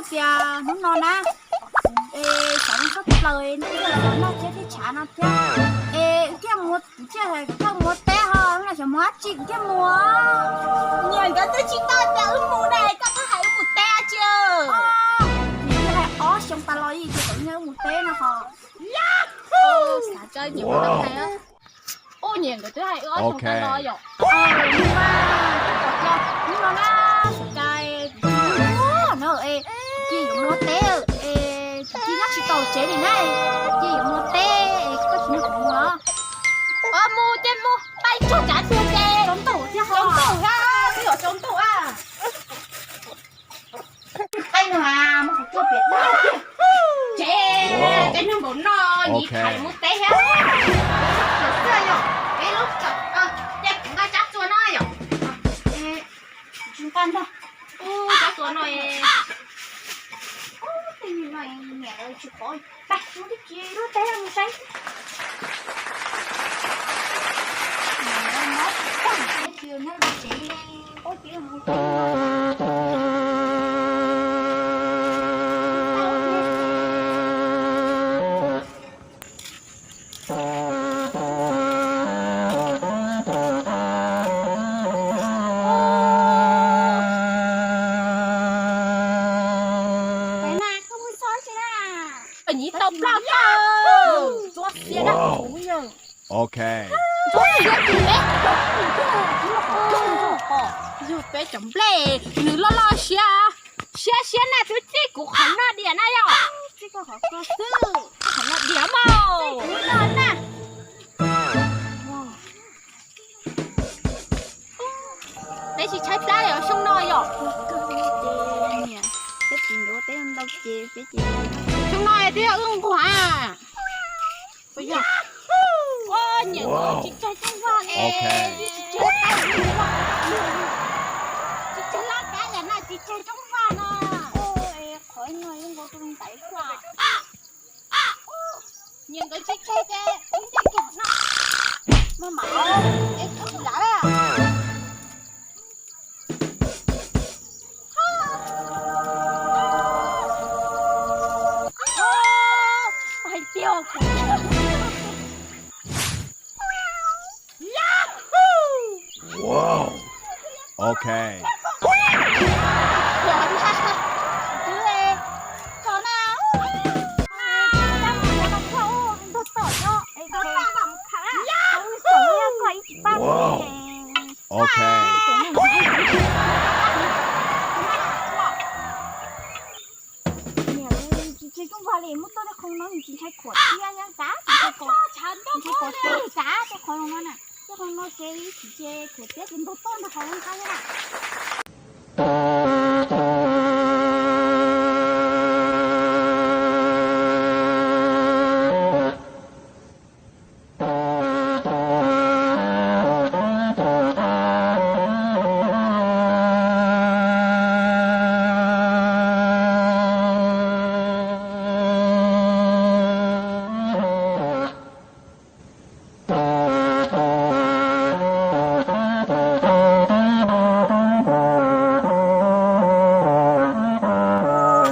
Tias hnub no na, es xyov nws tshaj plaws nws thiaj los noj thiab thiab tshav no thiab. Es wb thiaj mus, kuv thiaj hais kom koj mus ua teb ho, no xyov mus dab tsi kuv thiaj mus. Niam nkawd twb tsis tau tias wb mus ne, koj twb hais wb mus teb tsi. Niam twb hais ob xyoo tas los yeej tias kom wb mus teb no ho. Xav tso niam hais. Ua niam nkawd twb hais wb ob xyoo tas los yom. Hnub no na, sawv daws, no es, cia yuav mus teb es, cia nyob tsis tau tsev li na, cia yuav mus teb es koj tsis nrog kuv mus los? Mus ces mus, pab tsuag tsav tuag ces. Tsaus ntuj thiab ho. Tsaus ntuj, twb yuav tsaus ntuj a. Qaib no mas muab kuv tuaj pem tag. Tsev, tsev neeg npaum no, nyiv khais mus teb thiab. Xwb yom, peb lub, ces kuv nqa tsab txua no yom. Tsis nqa ntag. Tsab txua no, tej no niam tsis pom. Pab, mus twb tsis lub teb mus saib. Nyiv tau ploj tag. Ntsuab xiab dab kuv yog. Ntsuab xiab tus peb. Yog peb cov nplej nws loj loj siab, siab siab na twb txij kuv qhov no diam na yom. Txij koj qhov ko xwb, qhov no diam mas. Peb tsis tshaib plab li xyoo no yom. Xyoo no twb yog wb nquag. Niam tsis tseg rooj vag ne. Tsis tseg laj kab yam no tsis tseg rooj vag no. Qhov no yeej nkaus tus ntais kua. Niam nkawd tsis tseg ces wb nce kiag no. Maj mam es tsis lav. Hais tiag. Wow. Ok. Wow. Ok. Niam, tsis tseg rooj vag li, muab tuaj tej qhov no tsis ntshai khuam thiab, kav tsis ntshai khuam, kav tej qhov no na, tej qhov no ces tsis tseg khuam thiab ces ntaug tuaj ntaug qhov no thiab na.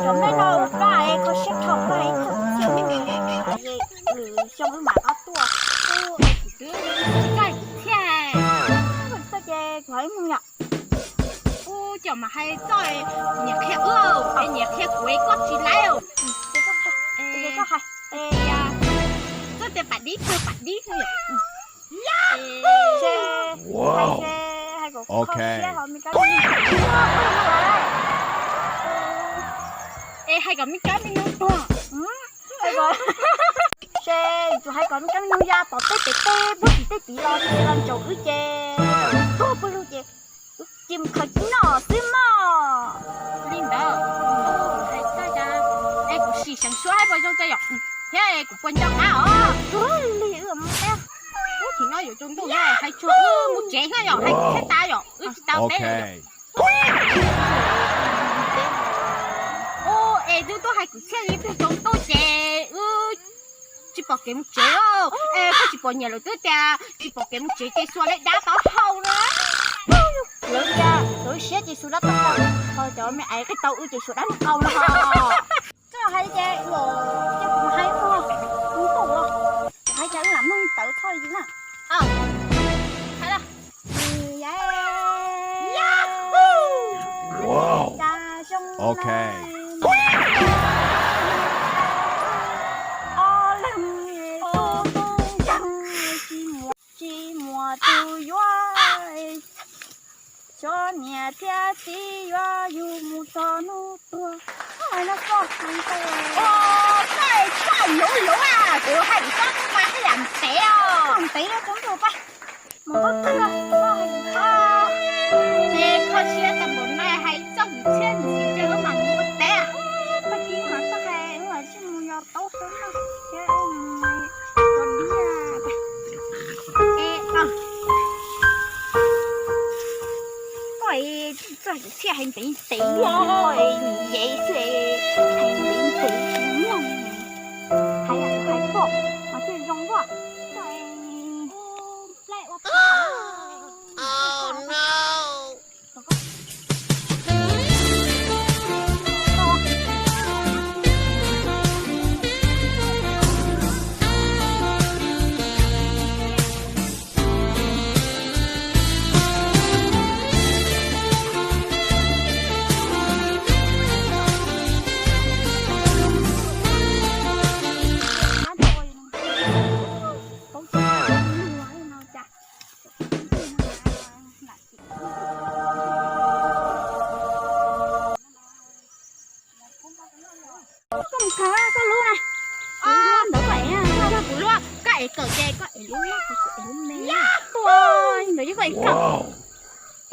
Cov me no ua koj es kho siab rho koj es txhob txhia me ntsis, lwm xyoo wb mam rov tuaj. Kuv twb tsis kaj kuv txhiaj. Koj tsis txhiaj ces kuv ho ib mus yom. Ub, cov mas hais txoj niam qhia wb, es niam qhia kuv es koj tsis laib. Koj hais, txoj tias pam dib txog pam dib xwb. Ok. Es hais kom me kab me noog tuag. Ces tsuas hais kom me kab me noog ya tom tej pem tej npua tim tej tid los ces los ntsaum wb ces tuag pawg lug ces wb cia mus khaws cib noj xwb mog. Li ntawd, hais txog cas es kuv sim seev suab hais puas zoo tso yom, thiab kuv puas nco qab os. Lig wb mus teb, ub, thaum no yuav tsaus ntuj na, hais tsuag wb mus tsev na yom, hais kuv txhiaj tas yom, wb tsis tau teb. Ub, es twb tuaj hais kuv txhiaj li twb tsaus ntuj ces wb tsis pom kev mus tsev os. Es koj tsis pom niam lawv twb tias tsis pom kev mus tsev ces xuas lawv dab taub hau na. Lawv tias lawv siab ces xu dab tau qau, ho cov me aiv qis tau wb ces xu dab niag qau no. Koj hais ces, ces kuv hais ua, kuv tuaj ua, kuv hais cas wb lam mloog tawv txhoj li na. Hais los. Yahoo! Cas zoo Ok. Ob leeg tus ntseeg tsis muaj, tsis muaj tus yuav, xyov niam thiab txiv yuav yug mus txog hnub tuag. Koj hais no koj hais ntau. Koj, koj hluv hluv a, kuv hais koj mas haj yam ntev os. Ntev rau ntuj pab. Mus tau tag. Ces kho siab tag npaum no hais txog kwv txhiaj ntxiv ces wb mam mus ua teb. Tag kis mas txog hais wb mam sib mus yos taub hau no thiab mus ua diab. Koj txog kwv txhiaj hais ntev ntev, koj nyev xwb hais ntev ntev tsis mloog. Hais yam kuv hais koj mas thiaj zoo koj. Koj Koj mus kawm koj lub na. Kuv lub ntawd koj ev, yog kuv lub koj ev kawm ces koj ev lub loj, kuv ev lub me. Tua ntawd yog koj ev kawm.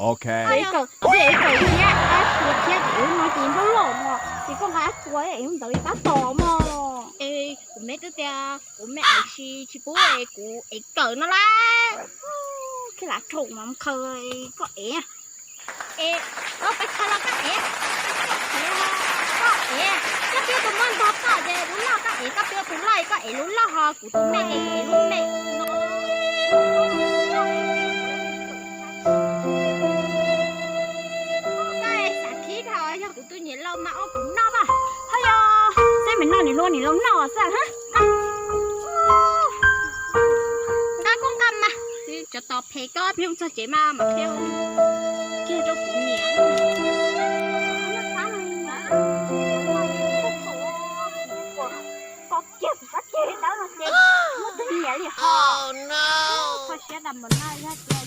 Ok. Koj ev kawm, koj ev kawm thiab, tua thiab ces ev lub no ces nrab loj mog, ces koj nqa tua ev lub ntawd tab tom mog. Es kuv me twb tias kuv me aiv si tsis pub es kuv ev kawm no lauj. Koj lam rhaum mas khaws koj ev. Es, peb khaws los koj ev. Koj ev, koj pib tus muab ntog koj ces lub loj koj ev, koj pib tus loj koj ev lub loj ho kuv tus me es kuv ev lub me no. Koj xav khib dhau yog kuv tus niam laus mas ua kuv noj mas. Ho yog, xeb me noj niam hluas niam laus noj xwb. Nqa koj nqa mas, cov tos phem koj pheej txog tsev mas mam qhia kiag rau kuv niam. Koj kiag kuv sab ceg ntawd no ces muab tus niam li ho. Kho siab tas npaum no yog tias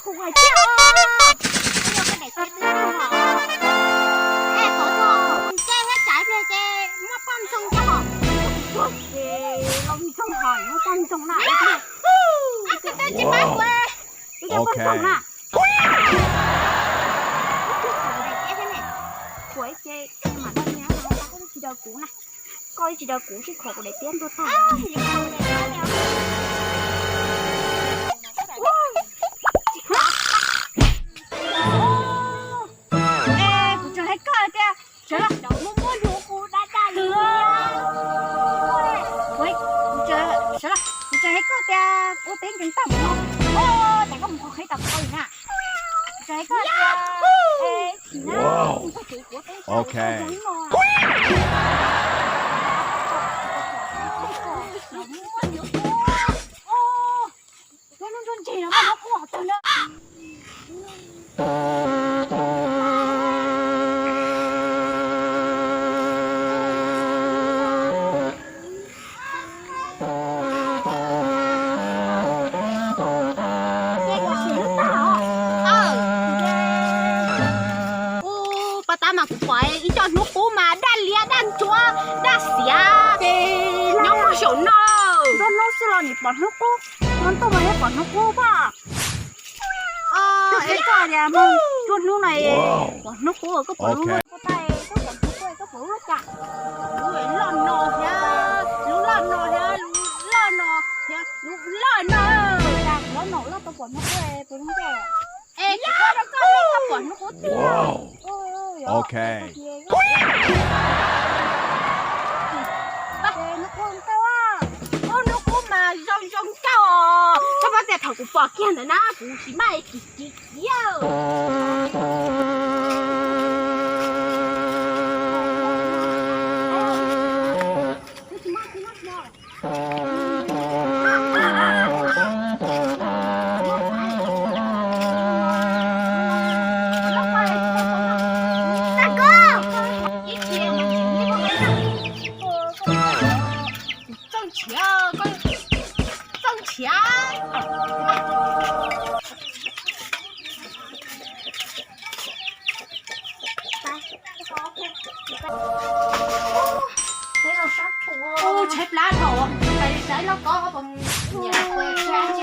Hu hais tiag os. Es qhov no nce thiab tsaiv pliag ces muaj poj ntxoog thiab hos. Ces los ntxoog hos muaj poj ntxoog na. Koj twb tsis pab kuv, ib co poj ntxoog na. Kuv ib ce mam no niag no tsis daws kuv na. Koj ib tsis daws kuv sib khuam kuv daim tiab ntuag tag. Es kuv tseem hais koj tias sawv los, muab muab hlub kuv dab dab li. Sawv los, kuv tseem hais koj tias ua teb nkees tag mus no, cas koj mus qhov qhib tau koj li na. Kuv tseem hais koj tias, es tsis na, kuv tseem kuv ua teb tag li no. Hnub ntsuag ntseg no muaj hnub qub hov tag na. Ua pas tas mas kuv pom ib co hnub qub mas daj liab daj ntsuab daj xiav ces nyob puag saum no. Nruab hnub xwb los nim pom hnub qub, hmo ntuj mas yeej pom hnub qub pom. Koj tias nruab hnub no pom hnub qub, koj pom lub lub, koj pom hnub qub koj pom lub lub cas? Lub loj no thiab, lub Loj no thiab lub loj no thiab lub loj no. Cas loj no loj tau pom hnub qub es puas zoo nkauj? Es kuv qhia rau koj, koj pom hnub qub twg? Ok. Hnub qub nkauj, hnub qub mas zoo zoo nkauj os. Koj paub tias thaum kuv pom kiag ntawd na kuv tsis maj kim kim kiag. Txawj nrhiav, txawj nrhiav. Ub, tshaib plab dhau, pais saib lauj kaub, nyiam lauj kaub,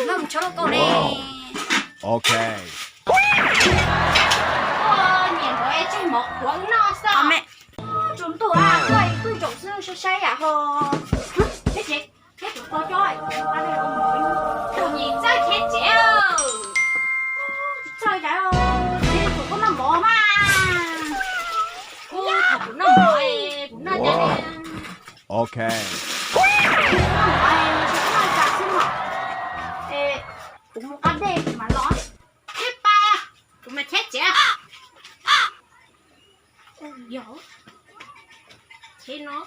lauj kaub ne. Nyiam ntawd tseg mov qhuav noj xwb. Tsaus ntuj, koj ib tug zaum xwb saib saib yam ho. Thiab ces thiab tus ko coj tus nyuam txawj thiab ces tsis txawj cas, ces kuv kuj noj mov mas. Kuv thaum kuv noj mov, kuv noj cas ne. Ok. Noj mov tsis noj cas xwb mas. Es kuv mus qab dej kuv mam los. Thiab pais, kuv mas thiab ces. Yog, ces no.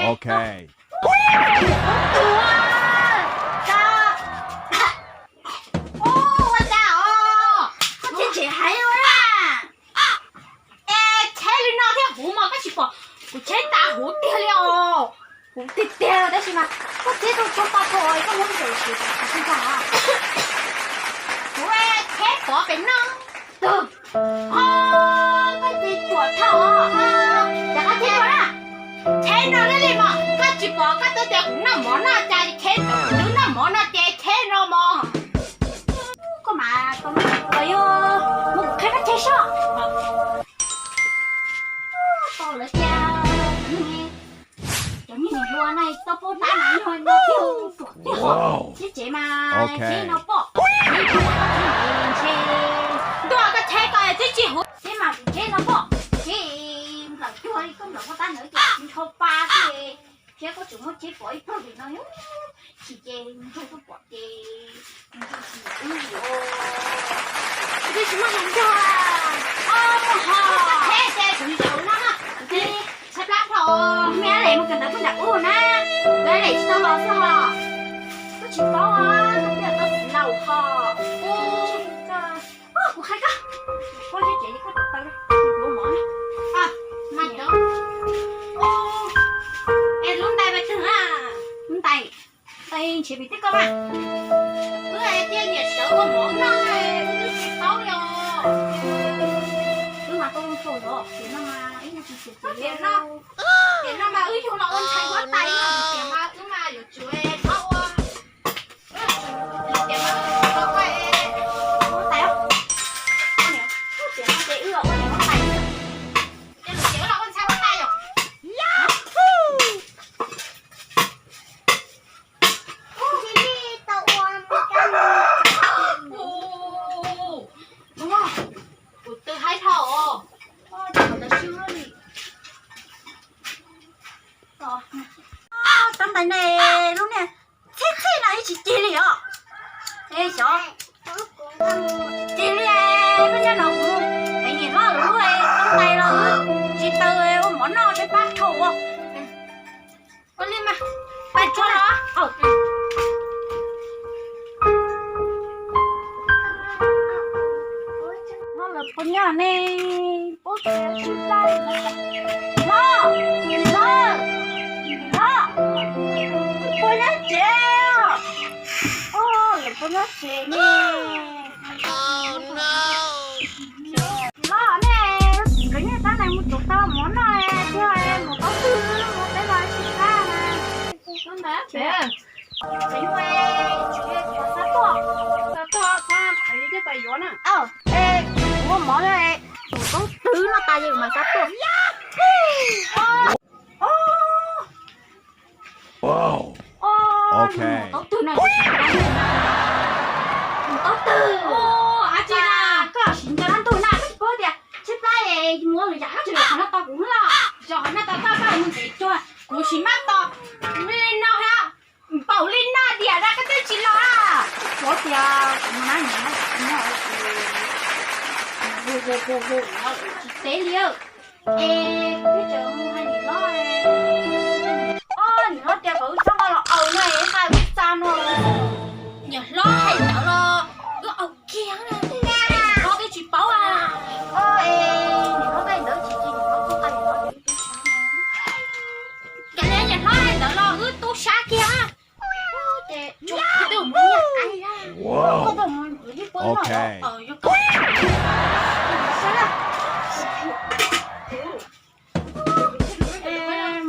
Ok. Ua cas os, koj thiaj tseem hais ua na. Es tsheb li no thiab huv mas koj tsis pom, kuv tsheb tas huv tiag li os. Huv tiag tiag tab sis mas koj tsheb tau tso pa tau, koj muab ntsaum siav tas tas xwb ntag. Kuv tsheb pov pem no. Tus, o, koj tsis ruam dhau, cas koj tsheb ruam na. Tsheb no li li mas koj tsis pom, koj twb tias kuv noj mov noj cas tsheb, kuv twb noj mov no ces tsheb no mog. Koj mas tau noj tau yog mus qhia koj tsheb soj. Tau lawv tias cov niag niam hluas no tau poj tab mas yog no thiaj ruam thiaj hom. Tsheb tsev mas tsheb no poj, tsheb ntuag koj tsheb ko twb tsis huv. Tsheb mas kuv tsheb no poj, tsheb nplawm cuag li koj nplawm poj tab ntawd ces nrho pa xwb. Thiab koj tseem muab tsheb pov ib pluag li no, tsis ces ntsuag tuaj pom ces ntsuag tsis ywm wb li os. Twb tsis muaj hluas nraug, o, muaj ho. Tsheb ces kuv zaum no na, kuv tsheb tshaib plab dhau. Me Ab Lis mus kawm ntawv puag nram ub na, me Ab Lis tsis tau los xwb ho. Twb tsis paub, twb tsis tau txiv laus ho. Kuv qhia koj, koj tsheb tsev koj tau tau, kuv mov na. Es lub ntais mas twg na? Lub ntais, ntais ntshiav vim tib koj mas. Wb tiag niam sawv ua mov noj, wb twb tsis paub li os. Wb mas tau zoo saum zov tiam no mas ib nyuag tsis tiam no, tiam no mas wb yug los ua ntxhais huab tais no, tiam mas wb mas yuav tsum txhob ua. Kuv twb haib dhau. Tab tais ne, lub niag txhij txhij no ib tsis cig li os. Es xyov, tsis cig li, koj nyob no kuv, es niam hlob lub tab tais los tsis taw ua mov noj tshaib plab dhau. Ua li mas, pais tsuag los. Hlob, lawv puas nyob ne? Hlob, hlob, hlob, puas nyob tsev os? Koj nyob tsev ne. Los ne, koj niag tab nais mus tsuav tau mov noj thiab, mus tau twg mus peb los sib sab na. Tsev mus, tsev mus, tsev mus, xav tuaj, xav tuaj, xav tuaj yuav na. Ua mov na, mus tau twg noj tas ces mas xav tuaj. Mus tau twg na, mus tau twg, a tsi na, koj sim nco dab ntug na, koj tsis paub tias tshaib plab es mus yam dab tsi los qhov no tau kuv los, yog qhov no tau koj, koj mus ntev cuag kuv sim mab tos li no thiab. Npaum li no diam na koj twb tsis los. Kuv tias kuv mas nab nyiam hu hu hu hu no tsis teb li. Es kuv twb tseem mus hais niam hlob, o niam hlob tias kom wb txhob nqa los aws no es hais wb txaj no. Niam hlob hais ntawd los wb aws kiag, niam hlob twb tsis paub a. O es niam hlob hais ntawd tsis tsis niam hlob kuj hais niam hlob tias wb twb tsis Cas li niam hlob hais ntawd los wb tu siab kiag. Ces twb mus niag qaib, koj twb mus ib puab noj.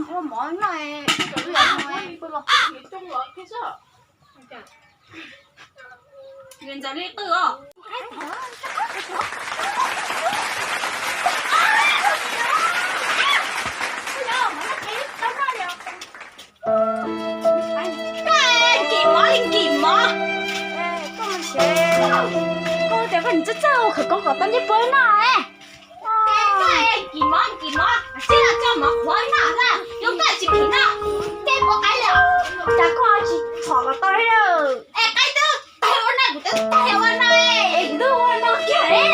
Ua mov noj, ntxaws li qwj os. Nkim mov li nkim mov. Koj tias koj txawj txawj khawv koob kom tau ncej puab noj. Nkim mov nkim mov, txij no coj mov qhuav noj xwb, yog koj tsis nkim noj, ncej puab qaib li. Cas koj tsis txhom kom tau li. Es qaib twb tag ua noj, kuv twb tag ua noj, es kuv twb ua noj kiag li.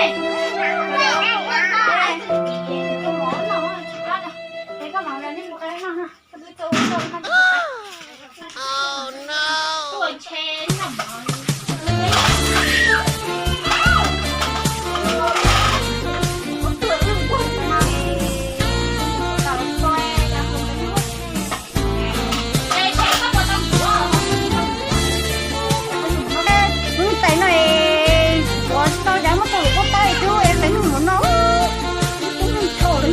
Tais no es ua tau cas muab tau lus koj tais cub es qev nug mov no. Noj kiag koj,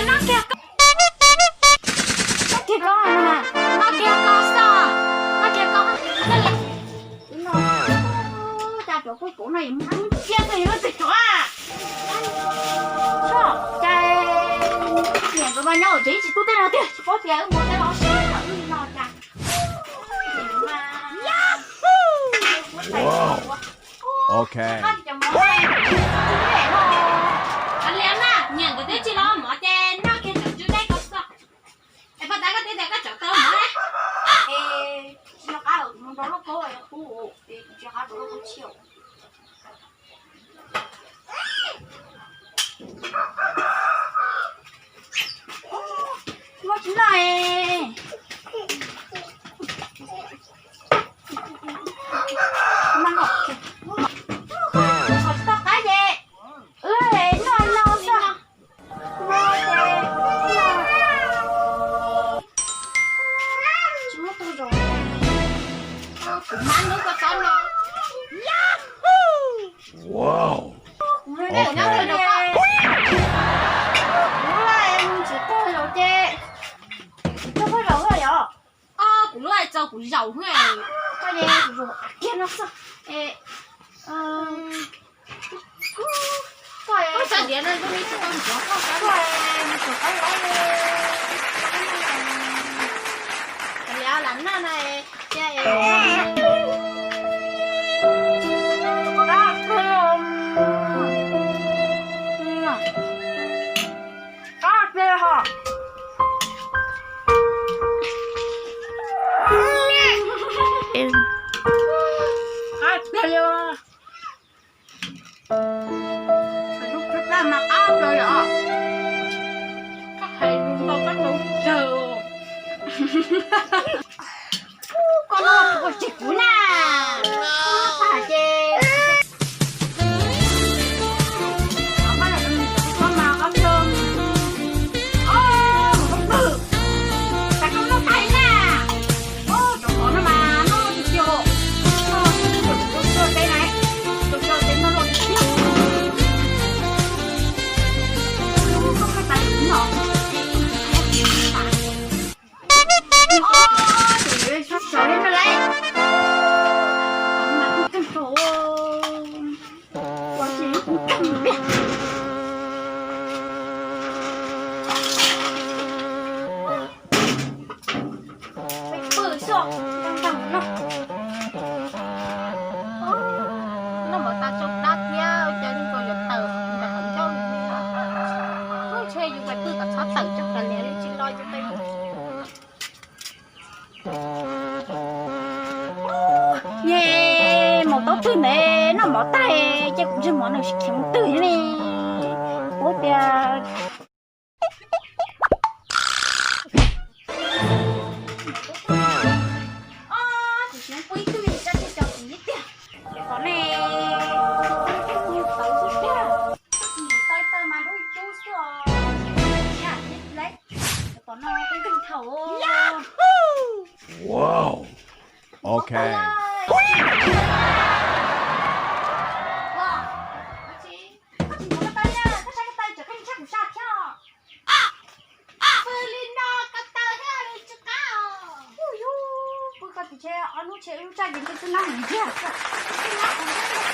noj kiag koj, noj kiag koj. Cas cov kuj kuv no yus mus cia tes no tes cov. Cas niam nkawd mas nyob tsev tsis tu tej no tiag, tsis paub tias wb mus tej los sab no cas. Ok. Liam na, niam nkawd twb tsis los mov ces noj kiag cov tswb deb ko xwb. Es poj tab koj twb tias koj cov tau mov na. Es tsis nco qab mus rau lub kaub qub, es tsis nco qab rau lub kaub tshiab. Muaj tsis noj. Tsis tau qab ces wb noj no xwb. Tsis muab tu zoo. Kuv mab lub koj txob no. Kuv lub mus tsis tag zaum ces tsis tag zaum yom. Kuv lub hais txog kuv zaum, koj ces kuv zaum kiag no xwb. Koj xav tias no koj mus tsis tau ntxuav koj, koj mus tsis tau los. Liam lam noj no, cia es qab tes ho. Qab tes li. Lub plab mas qab tes li os. Koj hais lus ntau koj ntau tsawg. Koj no kuv tseg kuv na. Koj tas ces koj mas qab tes. Os, koj pw. Tas koj noj tas na. Os, cov qhov no mas noj tiag tiag. Thiab yus mus pw kom txhob tawm tso, kav liam li tsis los yus pw. Nyem, maum taub twg ne, noj mov tag ces kuv ntsej muag nws khiav mus twg li. Ua tias kuv tsis pub ib tug li, tsa ces cov kuv ib tiag. Cov ne, tau xwb tiag, tau tau mas dub cub xwb os. Cov no peb nkeeg thaum. Wow. Ok. Koj tsis hnov ko taw, koj saib ko taw, tseem qeej tshaj kuv sab thiab. Pw li no ko taw thiaj li tsis qab os. Yus, pw ko tim tsev ob hnub tsev ib lub tsaj ces ntsej twb nab mus ntsiag xwb. Twb nab mus ntsiag.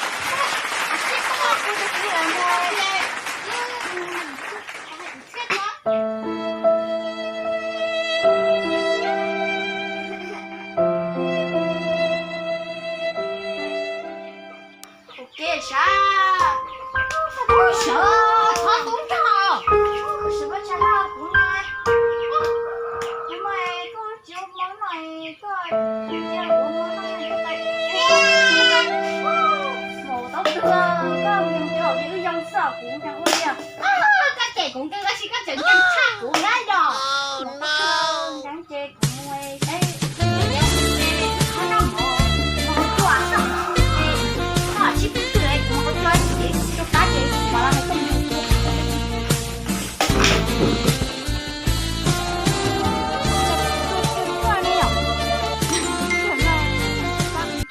Sib toj pw rau kuv mus. Ua ke sav, ua sawv thov tub nrog, sawv ua tshais hauj kuv no. Kuv mas koj tsis ua mov no, koj cia kuv ua mov no, koj mus tau twg, koj mus thaum li wb yoo xwb kuv mus ua li. Koj cem kuv nkeeg tab sis koj tseem nkeeg tshaj kuv na yog. Mus tau twg, nkeeg ces kuv mus, es, es, es, noj mov, mov hauv cua, koj tsis pub twg es kuv mus hauv cua ces rau qab ces kuv mam los nrog koj mus. Cua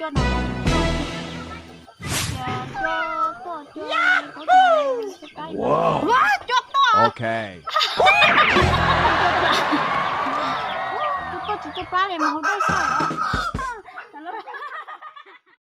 tom. Cua tom tsis tuaj pab li mas hu dej xwb os.